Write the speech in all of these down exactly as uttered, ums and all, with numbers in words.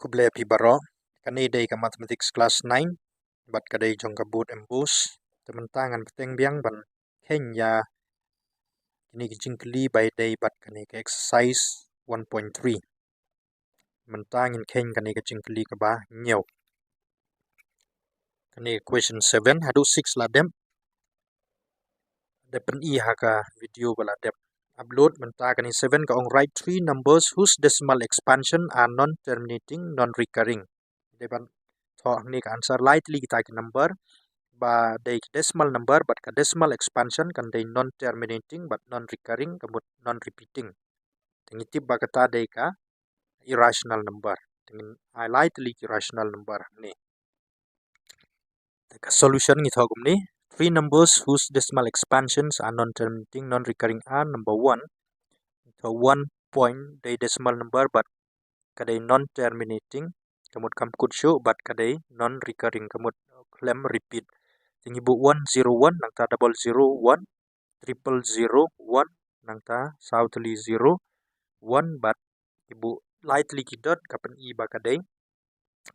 Khublei phi baroh. Kane dei ka mathematics class nine bad ka dei jong ka board MBOSE. Te mynta ngan bteng biang ban kheiñ ïa kine ki jingkylli ba ïadei bad kane ka exercise one point three. Mynta ngin kheiñ kane ka jingkylli kaba hynñiew. Kane ka question seven haduh six la dep. Dep pyni ha ka video ba la dep upload. Mynta kane seven ka ong, write three numbers whose decimal expansion are non-terminating, non-recurring. Dei ban thoh hangne ka answer, lai tylli kita ki number ba dei ki decimal number bad ka decimal expansion kan dei non-terminating bad non-recurring, ka mut non-repeating. Te ngi tip ba kata dei ka irrational number. Te ngin ai lai tylli ki irrational number hangne. Te ka solution ngi thoh kumne. Three numbers whose decimal expansions are non-terminating, non-recurring are: number one, ngi thoh one point dei decimal number bad ka dei non-terminating, ka mut kam kut shuh, bad ka dei non-recurring, ka mut khlem repeat. Te ngi buh one zero one, nangta double zero one, triple zero one, nangta saw tylli zero one, bad ngi buh lai tylli ki dot, ka pyni ba ka dei,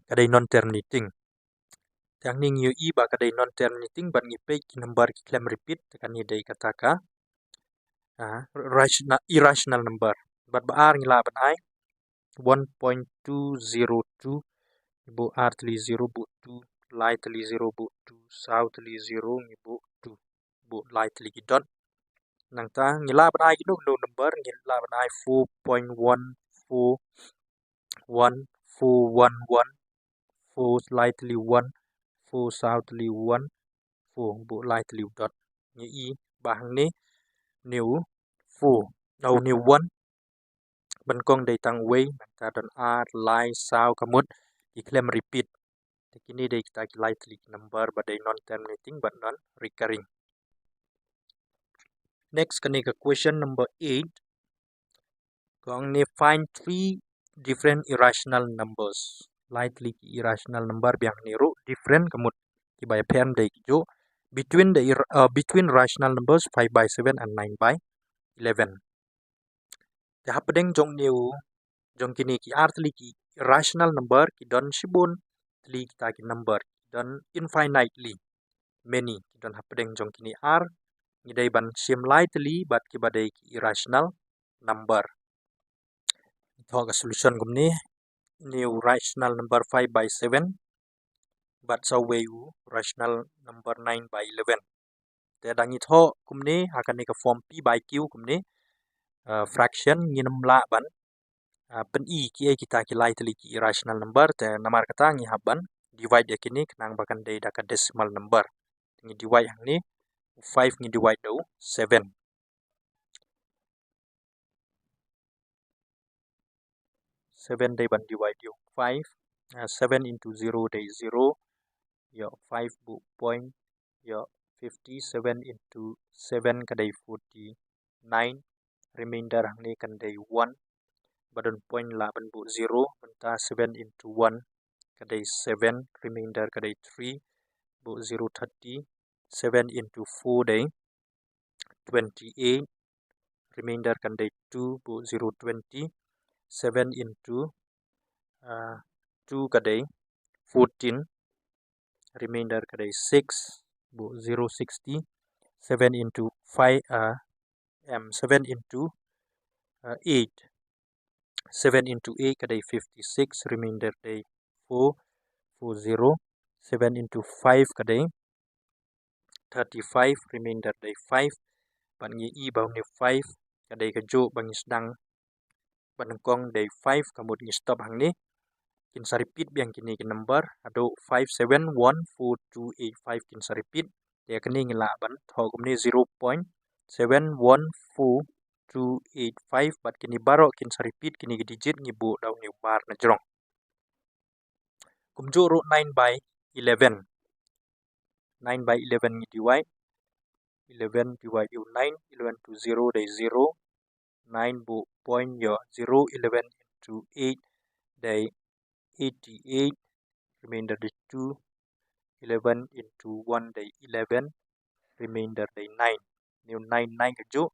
ka dei non-terminating. Te hangne ngi ïohi ba ka dei non-terminating bad ngi peit ki number ki khlem repeat, te kane dei kata ka, ah, rational, irrational number. Bad ba ar ngi lah ban ai one point two zero two, ngi buh ar tylli zero, buh two, lai tylli zero, buh two, saw tylli zero, ngi buh two, buh lai tylli ki dot. Nangta ngi lah ban ai kino kino number, ngi lah ban ai four point one four one, four one one, four lai tylli one, four saw tylli one, four, buh lai tylli dot. Ngi ïohi ba hangne une u four, une u one, ba nyngkong dei tang uwei, nangta don ar, lai, saw, ka mut ki khlem repeat. Te kine dei kita ki lai tylli ki number ba dei non-terminating bad non-recurring. Next, kane ka question number eight. Ka ong ne, find three different irrational numbers. Lai tylli ki irrational number biang ne ruh, different, ka mut kiba ïapher ym dei kijuh, between the ir-, uh, between rational numbers five by seven and nine by eleven. Te hapdeng jong ne u, jong kine ki ar tylli ki rational number, ki don shibun tylli kita ki number, ki don infinitely many, ki don hapdeng jong kine ar. Ngi dei ban shim lai tylli bad kiba dei ki irrational number. Thoh ka solution kumne, ne u rational number five by seven bad sa uwei u rational number nine by eleven. Te da ngi thoh kumne ha kane ka form P by Q kumne, uh, fraction, ngin ym lah ban, uh, pyni kiei kita ki lai tylli ki irrational number, te namar kata ngi hap ban divide ïa kine khnang ba kan dei da ka decimal number. Ngi divide hangne, five ngi divide da u seven. Seven dei ban divide ïa u five, uh, seven into zero dei zero, ïa five buh point, ïa fifty, seven into seven ka dei forty nine, remainder hangne kan dei one, ba don point lah ban buh zero, mynta seven into one ka dei seven, remainder ka dei three, buh zero thirty, seven into four dei twenty eight, remainder kan dei two, buh zero twenty, seven into, uh, two ka dei fourteen, remainder ka dei six, buh zero sixty, seven into five, uh, um, seven into, uh, eight, seven into eight ka dei fifty six, remainder dei four, four zero, seven into five ka dei thirty five, remainder dei five, bad ngi ïohi ba une five ka dei kajuh ba ngi sdang ba nyngkong dei five, ka mut ngi stop hangne. Kin sa repeat biang kine ki number, haduh five seven one four two eight five kin sa repeat. Te kane ngi lah ban thoh kumne, zero point seven one four two eight five, bad kine baroh kin sa repeat, kine ki digit ngi buh da une u bar na jrong. Kumjuh ruh nine by eleven. Nine by eleven ngi divide. Eleven divide ïa u nine, eleven to zero dei zero. Nine buh point ïa zero, eleven into eight dei eighty eight, remainder dei two, eleven into one dei eleven, remainder dei nine. Ne u nine, nine kajuh,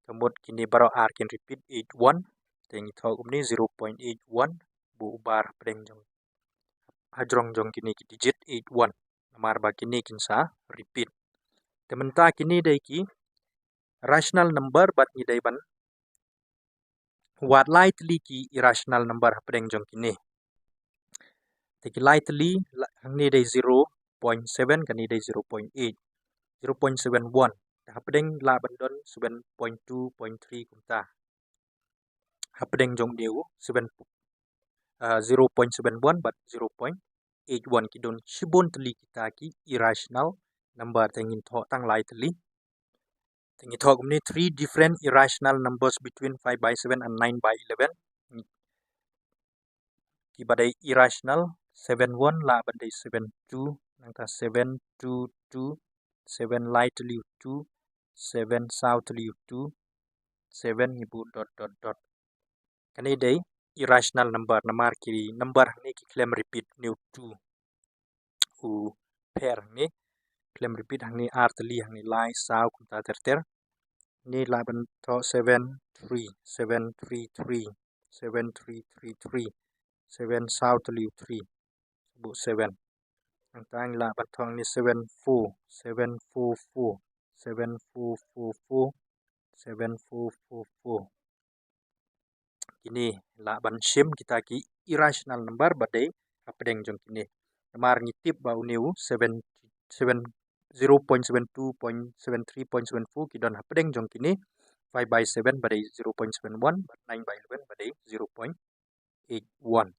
ka mut kine baroh ar kin repeat, eight one, te ngi thoh kumne, zero point eight one u bar hapdeng jong, hajrong jong kine ki digit eight one. Namar ba kine kin sa repeat. Te mynta kine dei ki rational number bad ngi dei ban wad lai tylli ki irrational number hapdeng jong kine. Te ki lai tylli la-, hangne dei zero point seven, kane dei zero point eight. Zero point seven one. Te hapdeng lah ban don seven point two, point three kumta. Hapdeng jong une u seven, uh, zero point seven one bad zero point eight one, ki don shibun tylli kita ki irrational number. Te ngin thoh tang lai tylli. Te ngi thoh kumne: three different irrational numbers between five by seven and nine by eleven. Kiba dei irrational, seven one lah ban dei seven two, nangta seven two two, seven lai tylli u two, seven saw tylli u two, seven ngi buh dot dot dot. Kane dei irrational number, namar ki number hangne ki khlem repeat, une u two u pher hangne khlem repeat, hangne ar tylli, hangne lai, saw, kumta ter ter. Hangne lah ban thoh seven three, seven three three, seven three three three, seven saw tylli u three, buh seven. Nangta ngi lah ban thoh hangne seven four, seven four four, seven four four four, seven four four four. Kine lah ban shim kita ki irrational number ba dei hapdeng jong kine. Namar ngi tip ba une u seven, seven, zero point seven two, point seven three, point seven four ki don hapdeng jong kine. Five by seven ba dei zero point seven one, bad nine by eleven ba dei zero point eight one.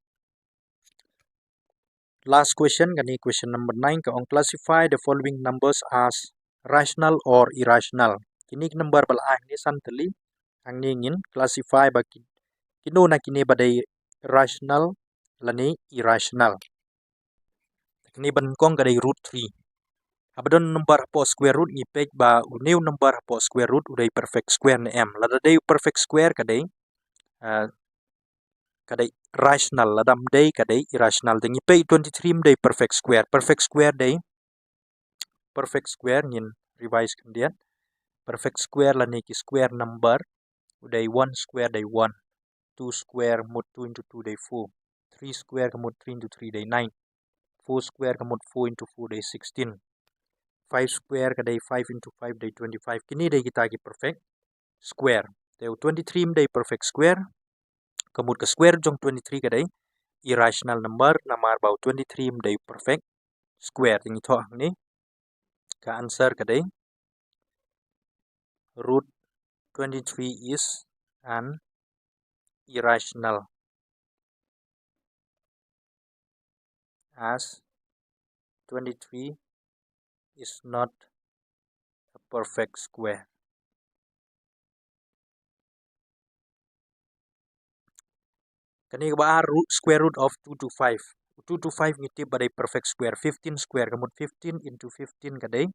Last question, kane question number nine, ka ong: classify the following numbers as rational or irrational. Kine ki number ba la ai hangne san tylli, hangne ngin classify ba ki, kino na kine ba dei rational lane irrational. Kane ba nyngkong ka dei root three. Haba don number hapoh square root, ngi peit ba une u number hapoh square root u dei perfect square ne em. Lada dei u perfect square ka dei, uh, ka dei rational, lada ym dei ka dei irrational. Te ngi peit twenty three ym dei perfect square. Perfect square dei, perfect square, ngin revise khyndiat. Perfect square lane ki square number u dei one square dei one, two square mut two into two dei four, three square ka mut three into three dei nine, four square ka mut four into four dei sixteen, five square ka dei five into five dei twenty five. Kine dei kita ki perfect square. Te u twenty three ym dei perfect square, ka mut ka square jong twenty three ka dei irrational number, namar ba u twenty three ym dei perfect square. Te ngi thoh hangne, ka answer ka dei root twenty three is an irrational, as twenty three is not a perfect square. Kane kaba ar, root, square root of two two five. Two two five ngi tip ba dei perfect square. Fifteen square ka mut fifteen into fifteen ka dei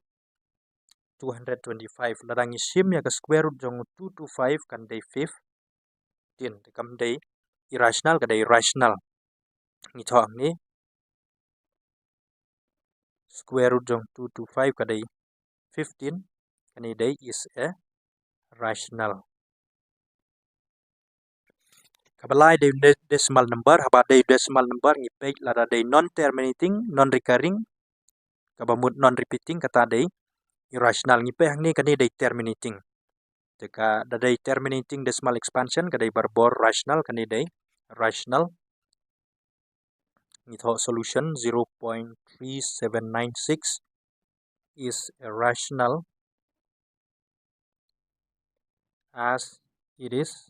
two hundred twenty five. Lada ngi shim ïa ka square root jong two two five kan dei fifteen. Te kam dei irrational, ka dei rational. Ngi thoh hangne, square root jong two two five ka dei fifteen, kane dei is a rational. Kaba lai dei de-, decimal number. Haba dei decimal number ngi peit lada dei non terminating, non recurring, kaba mut non repeating, kata dei irrational. Ngi peit hangne, kane dei terminating. Te ka, da dei terminating decimal expansion ka dei barabor rational, kane dei rational. Ngi thoh solution, zero point three seven nine six is a rational as it is,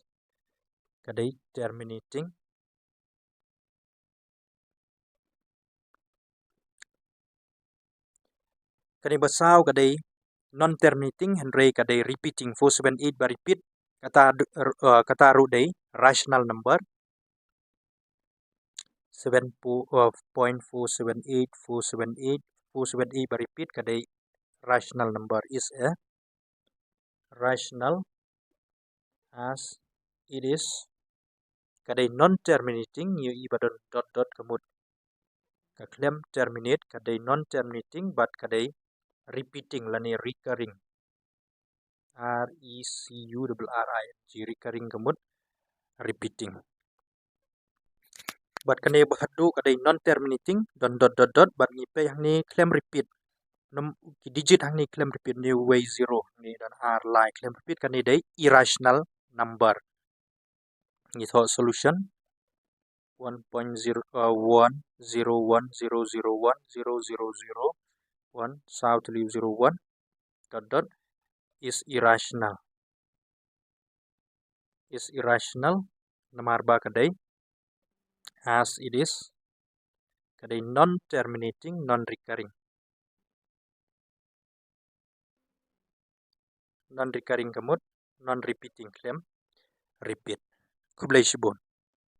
ka dei terminating. Kane ba saw ka dei non terminating, hynrei ka dei repeating, four seven eight ba repeat, kata du-, er, eh, kata ruh dei rational number. Seven po-, eh, point four seven eight, four seven eight, four seven eight ba repeat, ka dei rational number, is a rational as it is. Ka dei non terminating, ïohi ba don dot dot ka mut ka khlem terminate, ka dei non terminating, bad ka dei repeating lane recurring. R E C U R R I N G, recurring ka mut repeating. Bad kane ba haduh ka dei non terminating, don dot dot dot, bad ngi peit hangne khlem repeat. Num ki digit hangne khlem repeat, ne wei zero, ne don ar lai khlem repeat, kane dei irrational number. Ngi thoh solution one point zero, uh, one zero one zero zero one zero zero zero one saw three zero one dot dot is irrational. Is irrational namar ba ka dei as it is, ka dei non terminating, non recurring. Non recurring ka mut non repeating, khlem repeat. Khublei shibun.